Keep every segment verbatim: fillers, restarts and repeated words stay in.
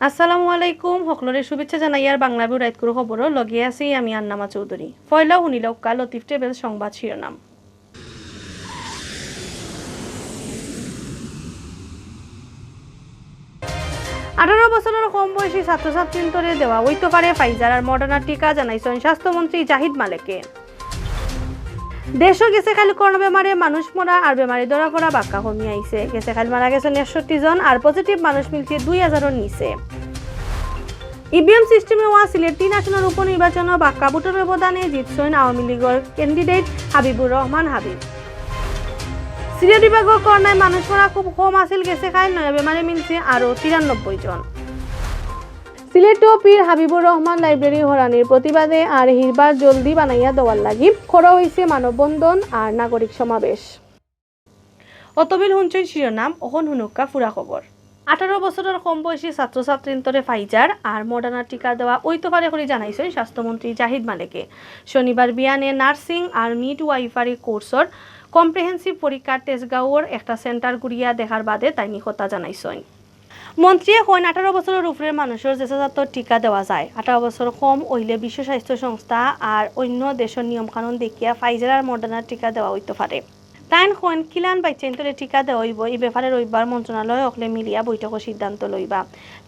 আসসালামু আলাইকুম, হকলরে শুভেচ্ছা জানাইয়ার বাংলা ভিউ রাইতকুর খবরর লগে আছি আমি আন্নামা চৌধুরী। পয়লা হুনিলাউক্কা লতিফ টেবেল সংবাদ শিরোনাম। আঠারো বছরর কম বয়সী ছাত্রছাত্রীন্তরে দেওয়া অইতো পারে ফাইজার আর মডার্নার টিকা, জানাইছইন স্বাস্থ্যমন্ত্রী জাহিদ মালেকে। দেশো গেছে কাইল করোনা বেমারে মানুষ মরা আর বেমারি ধরা পড়া বাক্কা কমি আইছে। গেছে কাইল মারা গেছইন একষট্টি জন আর পজিটিভ মানুষ মিলছে দুই হাজারর নিচে। ইভিএম সিস্টেমে ওয়া সিলেট তিন আসনর উপনির্বাচনও বাক্কা ভোটর ব্যবধানে জিতছইন আওয়ামী লীগর ক্যান্ডিডেট হাবিবুর রহমান হাবিব। সিলেট বিভাগর করোনায় মানুষ মরা খুব কম আছিল, গেছে কাইল নয়া বেমারে মিলছে আরও তিরানব্বই জন। সিলেটো পীর হাবিবুর রহমান লাইব্রেরি হরানির প্রতিবাদে আর হিরবার জলদি বানাইয়া দেওয়ার লাগি করা অইছে মানববন্ধন আর নাগরিক সমাবেশ। অতবিল হুনছইন শিরোনাম, অখন হুনুক্কা পুরা খবর। আঠারো বছরর কম বয়সী ছাত্রছাত্রীন্তরে ফাইজার আর মডার্নার টিকা দেওয়া অইতো পারে করি জানাইছইন স্বাস্থ্যমন্ত্রী জাহিদ মালেকে। শনিবার বিয়ানে নার্সিং আর মিডওয়াইফারি কোর্সর কম্প্রিহেন্সিভ পরীক্ষার তেজগাঁওর একটা সেন্টার ঘুরিয়া দেখার বাদে তাইন ই কথা জানাইছইন। মন্ত্রীয়ে কইন, আঠারো বছরর উপরের মানুষর যেসাজাত টিকা দেওয়া যায়। আঠারো বছর কম অইলে বিশ্ব স্বাস্থ্য সংস্থা আর অইন্য দেশর নিয়মকানুন দেখিয়া ফাইজার আর মডার্নার টিকা দেওয়া অইতো পারে। তাইন কইন, কিলান বাইচ্চাইন্তরে টিকা দেওয়া অইবো, ই বেপারে রবিবার মন্ত্রণালয় অকলে মিলিয়া বৈঠকো সিদ্ধান্ত লইবা।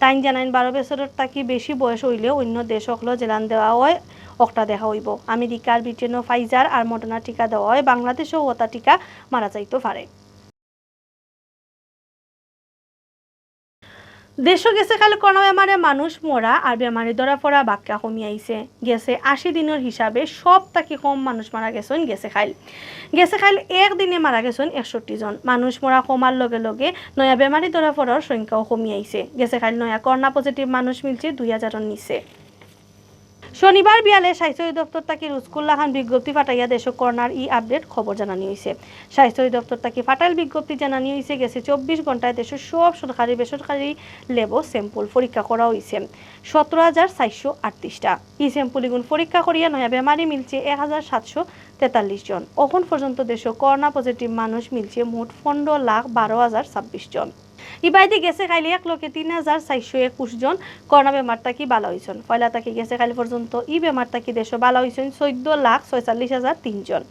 তাইন জানাইন, বারো বছরর থাকি বেশি বয়স অইলে অইন্য দেশ অকলো যেলান দেওয়া অয়, অকটা দেখা অইবো। আমেরিকার ব্রিটেনো ফাইজার আর মডার্নার টিকা দেওয়া অয়, বাংলাদেশো অতা টিকা মারা যাইতো পারে। দেশো গেছে কাইল করোনা বেমারে মানুষ মরা আর বেমারি ধরা পড়া বাক্কা কমি আইছে। গেছে আশি দিনর হিসাবে সব থাকি কম মানুষ মারা গেছইন গেছে কাইল। গেছে কাইল এক দিনে মারা গেছইন একষট্টি জন। মানুষ মরা কমার লগে লগে নয়া বেমারি ধরা পড়ার সংখ্যাও কমি আইছে। গেছে কাইল নয়া করোনা পজিটিভ মানুষ মিলছে দুই হাজারর নিচে। শনিবার বিয়ালে স্বাস্থ্য অধিদপ্তর থাকি রুজকুল্লা খান বিজ্ঞপ্তি ফাটাইয়া দেশো করোনার ই আপডেট খবর জানানি অইছে। স্বাস্থ্য অধিদপ্তর থাকি ফাটাইল বিজ্ঞপ্তি জানানি অইছে, গেছে চব্বিশ ঘন্টায় দেশো সব সরকারি বেসরকারি ল্যাবো স্যাম্পল পরীক্ষা করা অইছে সতেরো হাজার চারশো আটত্রিশটা। ই স্যাম্পল ইগুন পরীক্ষা করিয়া নয়া বেমারি মিলছে এক হাজার সাতশো তেতাল্লিশ জন। অখন পর্যন্ত দেশো করোনা পজিটিভ মানুষ মিলছে মোট পনেরো লাখ বারো হাজার ছাব্বিশ জন। ইবায়দি গেছে কাইল এক লক্ষে তিন হাজার চারশো একুশ জন করোনা বেমার থাকি বালা অইছইন। পয়লা থাকি গেছে কাইল পর্যন্ত ই বেমার থাকি দেশো বালা অইছইন চৌদ্দ লাখ ছয়চল্লিশ হাজার তিন জন।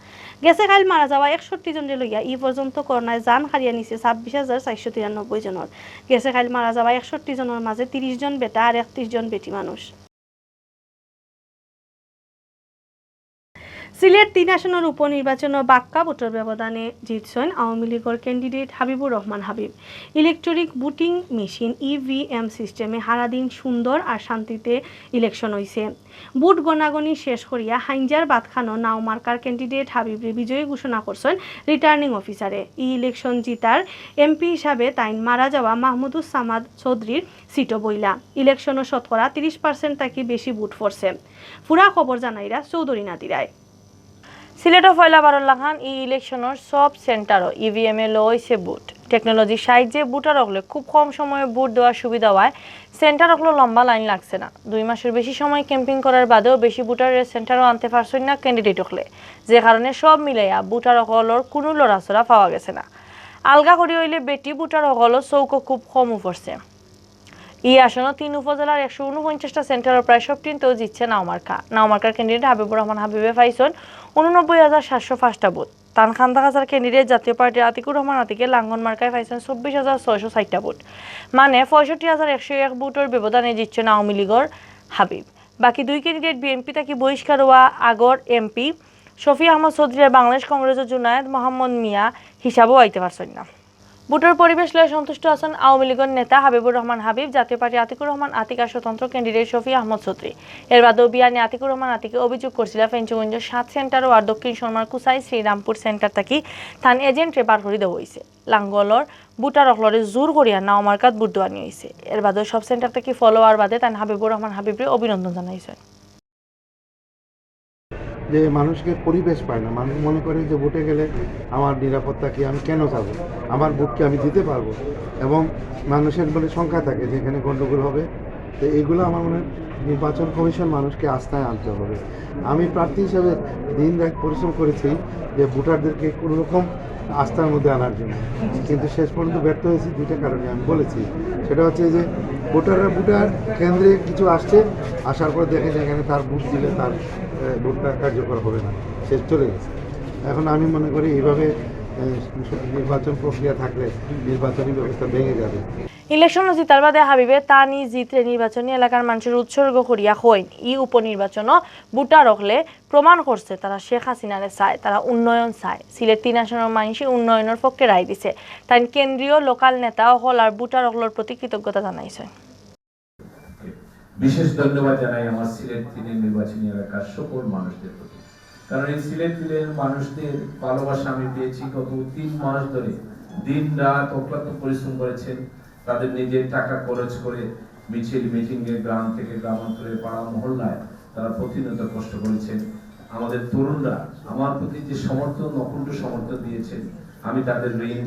গেছে কাইল মারা যাওয়া একষট্টি জনরে লইয়া ই পর্যন্ত করোনায় জান হারিয়া নিছে ছাব্বিশ হাজার চারশো তিরানব্বই জনর। গেছে কাইল মারা যাওয়া একষট্টি জনর মাঝে তিরিশ জন বেটা আর একত্রিশ জন বেটি মানুষ। সিলেট তিন আসনর উপনির্বাচনও বাক্কা ভোটর ব্যবধানে জিতছইন আওয়ামী লীগর candidate Habibur Rahman Habib. Electronic voting machine, EVM সিস্টেমে হারাদিন সুন্দর আর শান্তিতে ইলেকশন অইছে। ভোট গণাগণি শেষ করিয়া হাইঞ্জার বাদখানো নাও মার্কার ক্যান্ডিডেট হাবিবরে বিজয়ী ঘোষণা করছইন রিটার্নিং অফিসারে। ই ইলেকশন জিতার এমপি হিসাবে তাইন মারা যাওয়া মাহমুদুস সামাদ চৌধুরীর সিটও বইলা। ইলেকশনও শতকরা তিরিশ পার্সেন্ট থাকি বেশি ভোট পড়ছে। পুরা খবর জানাইরা চৌধুরী নাদিরায়। সিলেটো পয়লা বারর লাখান ই ইলেকশনর সব সেন্টারও ইভিএম এ লওয়া অইছে ভোট। টেকনোলজির সাহায্যে ভোটার অকলে খুব কম সময়ে ভোট দেওয়ার সুবিধা অওয়ায় সেন্টার অকলো লম্বা লাইন লাগছে না। দুই মাসর বেশি সময় ক্যাম্পিং করার বাদেও বেশি ভোটাররে সেন্টারও আনতে পারছইন না ক্যান্ডিডেট অকলে, যে কারণে সব মিলাইয়া ভোটার অকলর কুনু লড়াচড়া পাওয়া গেছে না। আলগা করি অইলে বেটি ভোটার অকলর চউখো খুব কমউ পড়ছে। ই আসনো তিন উপজেলার একশো ঊনপঞ্চাশটা সেন্টারর প্রায় সবটিনতেউ জিতছে নাও মার্কা। নাও মার্কার ক্যান্ডিডেট হাবিবুর রহমান হাবিবে পাইছইন ঊননব্বই হাজার সাতশো পাঁচটা ভোট। তান খান্দাকাছার ক্যান্ডিডেট জাতীয় পার্টির আতিকুর রহমান আতিকে লাঙ্গল মার্কায় পাইছইন চব্বিশ হাজার ছয়শো ষাটটা ভোট। মানে পঁয়ষট্টি হাজার একশো এক ভোটর ব্যবধানে জিতছইন আওয়ামী লীগর হাবিব। বাকি দুই ক্যান্ডিডেট বিএনপি থাকি বহিষ্কার অওয়া আগর এমপি শফি আহমদ চৌধুরী আর বাংলাদেশ কংগ্রেসর জুনায়েদ মোহাম্মদ মিয়া হিসাবেও আইতে পারছইন না। ভোটর পরিবেশ লইয়া সন্তুষ্ট আছইন আওয়ামী লীগর নেতা হাবিবুর রহমান হাবিব, জাতীয় পার্টি আতিকুর রহমান আতিক আর স্বতন্ত্র ক্যান্ডিডেট শফি আহমদ চৌধুরী। এর বাদেও বিয়ানে আতিকুর রহমান আতিকে অভিযোগ করছিলা ফেঞ্চুগঞ্জ সাত সেন্টারও আর দক্ষিণ সুরমার কুচাই শ্রীরামপুর সেন্টার থাকি তান এজেন্টরে বার করি দেওয়া অইছে। লাঙ্গলর ভোটার অকলরে জোর করিয়া নাও মার্কাত ভোট দেওয়ানি অইছে। এর বাদেও সব সেন্টার থাকি ফল অওয়ার বাদে তান হাবিবুর রহমান হাবিবরে অভিনন্দন জানাইছইন। যে মানুষকে পরিবেশ পায় না, মানুষ মনে করে যে ভোটে গেলে আমার নিরাপত্তা কি, আমি কেন যাব, আমার ভোট কি আমি দিতে পারবো, এবং মানুষের মানে শঙ্কা থাকে যে এখানে গণ্ডগোল হবে। তো এইগুলো আমার মনে হয় নির্বাচন কমিশন মানুষকে আস্থায় আনতে হবে। আমি প্রার্থী হিসাবে দিন রাত পরিশ্রম করেছি যে ভোটারদেরকে কোনো রকম আস্থার মধ্যে আনার জন্য, কিন্তু শেষ পর্যন্ত ব্যর্থ হয়েছি দুইটা কারণে। আমি বলেছি, সেটা হচ্ছে যে ভোটাররা ভোটার কেন্দ্রে কিছু আসছে, আসার পর দেখে যে এখানে তার ভোট দিলে তার ভোটটা কার্যকর হবে না, সে চলে গেছে। এখন আমি মনে করি এইভাবে নির্বাচন প্রক্রিয়া থাকলে নির্বাচনী ব্যবস্থা ভেঙে যাবে। ইলেকশন জিতার বাদে হাবিবে তান ই জিতরে নির্বাচনী এলাকার মানষরে উৎসর্গ করিয়া কইন, ই উপনির্বাচনও ভোটার অকলে প্রমাণ করছে তারা শেখ হাসিনারে চায়, তারা উন্নয়ন চায়। সিলেট তিন আসনর মানষে উন্নয়নর পক্ষে রায় দিছে। তাইন কেন্দ্রীয় লোকাল নেতা অকল আর ভোটার অকলর প্রতি কৃতজ্ঞতা জানাইছইন। বিশেষ ধন্যবাদ জানাই আমার সিলেট তিনের নির্বাচনী এলাকার সকল মানুষদের প্রতি, কারণ এই সিলেট তিনের মানুষদের ভালোবাসা আমি পেয়েছি গত তিন মাস ধরে। দিন রাত অক্লান্ত পরিশ্রম করেছেন, তাদের নিজের টাকা খরচ করে মিছিল মিটিংয়ে গ্রাম থেকে গ্রামান্তরে পাড়া মহল্লায় তারা প্রতিনিয়ত কষ্ট করেছেন। আমাদের তরুণরা আমার প্রতি যে সমর্থন, অকুণ্ঠ সমর্থন দিয়েছেন, আমি তাদের ঋণ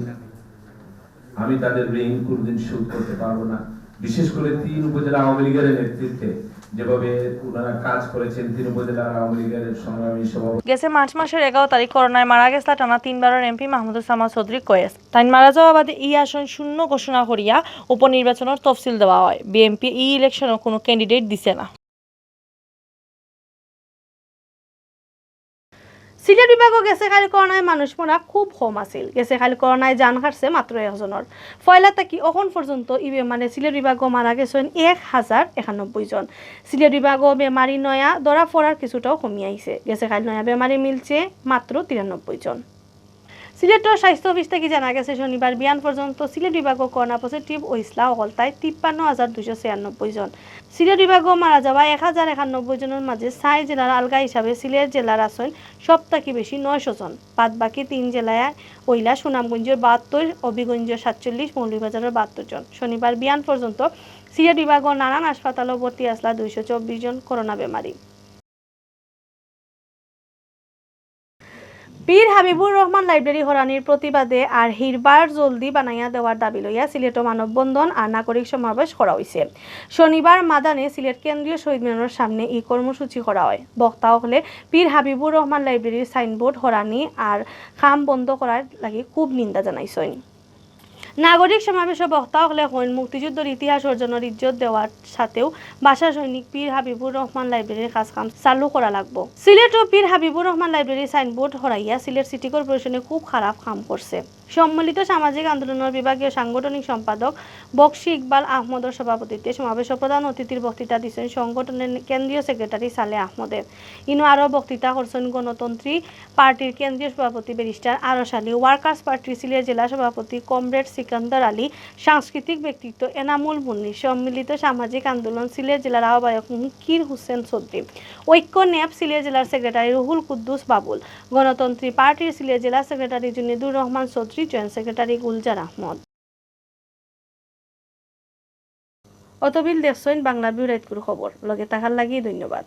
আমি তাদের ঋণ কোনোদিন শোধ করতে পারবো না। বিশেষ করে তিন উপজেলা আওয়ামী লীগের নেতৃত্বে যেভাবে ওনারা কাজ করেছেন, তিন উপজেলার আওয়ামী লীগের সংগ্রামী সভাপতি গেছে মার্চ মাসর এগারো তারিখ করোনায় মারা গেছলা টানা তিনবারর এমপি মাহমুদুস সামাদ চৌধুরী কয়েস। তাইন মারা যাওয়া বাদে ই আসন শূন্য ঘোষণা করিয়া উপনির্বাচনর তফসিল দেওয়া অয়। বিএনপি ই ইলেকশনও কুনু ক্যান্ডিডেট দিছে না। সিলেট বিভাগও গেছে কাইল করোনায় মানুষ মরা খুব কম আছিল। গেছে কাইল করোনায় জান হারছে মাত্র একজনর। পয়লা থাকি অখন পর্যন্ত ই বেমারে সিলেট বিভাগও মারা গেছইন এক হাজার একানব্বই জন। সিলেট বিভাগও বেমারি নয়া ধরা পড়ার কিছুটাও কমি আইছে। গেছে কাইল নয়া বেমারি মিলছে মাত্র তিরানব্বই জন। সিলেটর স্বাস্থ্য অফিস থাকি জানা গেছে, শনিবার বিয়ান পর্যন্ত সিলেট বিভাগও করোনা পজিটিভ অইছলা অকলতায় তিপ্পান্ন হাজার দুইশো ছিয়ানব্বই জন। সিলেট বিভাগও মারা যাওয়া এক হাজার একানব্বই জনর মাঝে ছয় জেলার আলগা হিসাবে সিলেট জেলার আছইন সব থাকি বেশি নয়শো জন। বাদ বাকি তিন জেলায় অইলা সুনামগঞ্জর বাহাত্তর, হবিগঞ্জর সাতচল্লিশ, মৌলভীবাজারর বাহাত্তর জন। শনিবার বিয়ান পর্যন্ত সিলেট বিভাগও নানান হাসপাতালও ভর্তি আছলা দুইশো চব্বিশ জন করোনা বেমারি। পীর হাবিবুর রহমান লাইব্রেরি হরানির প্রতিবাদে আর হিরবার জলদি বানাইয়া দেওয়ার দাবি লইয়া সিলেটও মানববন্ধন আর নাগরিক সমাবেশ করা অইছে। শনিবার মাদানে সিলেট কেন্দ্রীয় শহীদ মিনারর সামনে ই কর্মসূচি করা অয়। বক্তা অকলে পীর হাবিবুর রহমান লাইব্রেরির সাইনবোর্ড হরানি আর কাম বন্ধ করার লাগি খুব নিন্দা জানাইছইন। নাগরিক সমাবেশো বক্তা অকলে কইন, মুক্তিযুদ্ধর ইতিহাস অর্জনর ইজ্জত দেওয়ার সাথেউ ভাষা সৈনিক পীর হাবিবুর রহমান লাইব্রেরির কাজ কাম চালু করা লাগবো। সিলেটও পীর হাবিবুর রহমান লাইব্রেরির সাইনবোর্ড হরাইয়া সিলেট সিটি কর্পোরেশনে খুব খারাপ কাম করছে। সম্মিলিত সামাজিক আন্দোলনর বিভাগীয় সাংগঠনিক সম্পাদক বক্সি ইকবাল আহমদর সভাপতিত্বে সমাবেশো প্রধান অতিথির বক্তৃতা দিছইন সংগঠনের কেন্দ্রীয় সেক্রেটারি সালেহ আহমদে। ইনো আরও বক্তৃতা করছইন গণতন্ত্রী পার্টির কেন্দ্রীয় সভাপতি ব্যারিস্টার আরশ আলী, ওয়ার্কার্স পার্টির সিলেট জেলা সভাপতি কমরেড সিকান্দার আলী, সাংস্কৃতিক ব্যক্তিত্ব এনামুল মুন্নি, সম্মিলিত সামাজিক আন্দোলন সিলেট জেলার আহ্বায়ক মুকির হোসেন চৌধুরী, ঐক্য ন্যাপ সিলেট জেলার সেক্রেটারি রুহুল কুদ্দুস বাবুল, গণতন্ত্রী পার্টির সিলেট জেলা সেক্রেটারি জুনেদুর রহমান চৌধুরী, জয়েন্ট সেক্রেটারি গুলজার আহমদ। অতবিল দেখছইন বাংলা ভিউ রাইতকুর খবর। লগে থাকার লাগি ধন্যবাদ।